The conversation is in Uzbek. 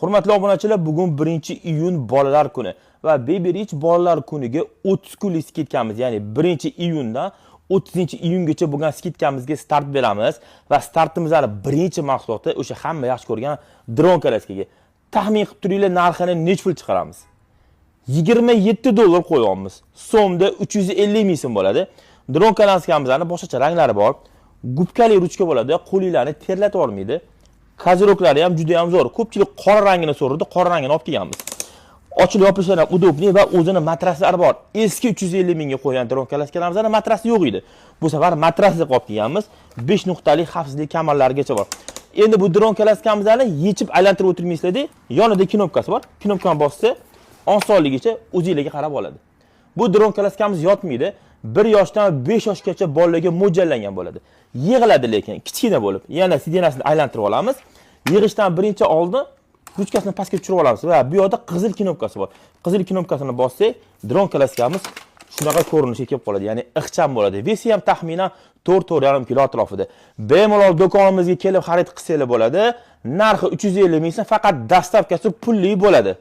Hurmatli obunachilar, bugun 1-iyun bolalar kuni va Baby Rich bolalar kuniga 30 kunlik скидка miz, ya'ni 1-iyundan 30-iyungacha bo'lgan скидка mizga start beramiz va startimizning birinchi mahsuloti o'sha hamma yaxshi ko'rgan dron kolyaskaga. Taxmin qilib turinglar, narxini necha pul chiqaramiz? 27 dollar qo'yyapmiz. So'mda 350 ming so'm bo'ladi. Dron kolyaskamizni boshqacha ranglari bor. Губка li ruchka bo'ladi, qo'linglarni terlatib olmaydi. Козырёк lari ham juda ham zo'r. Ko'pchilik qora rangini so'radi, qora rangini olib kelganmiz. Ochilib yopilishlari ham удобный va o'zini matraslari bor. Eski 350 mingga qo'ygan dron kolyaskalarimizni matrasi yo'q edi. Bu safar matrasli qilib kelganmiz. 5 nuqtali xavfsizlik kamarlarigacha bor. Endi bu dron kolaskamizni yechib aylantirib o'tirmaysizlarda, yonida knopkasi bor. Knopkani bossa, osonligicha o'zinglarga qarab oladi. Bu dron kolaskamiz yotmaydi. 1 yoshdan 5 yoshgacha bolalarga mo'ljallangan bo'ladi. Yig'iladi lekin kichkina bo'lib. Yana сиденье sini aylantirib olamiz. Yig'ishdan birinchi oldin ruchkasini pastga tushirib olamiz va bu yoqda qizil knopkasi bor. Qizil knopkasini bossak, dron kolaskamiz shunaqa ko'rinishga kelib qoladi, ya'ni ixcham bo'ladi. Вес i ham taxminan 4-4,5 kilo atrofida. Bemalol do'konimizga kelib xarid qilsanglar bo'ladi. Narxi 350 ming so'm, faqat доставка si pulli bo'ladi.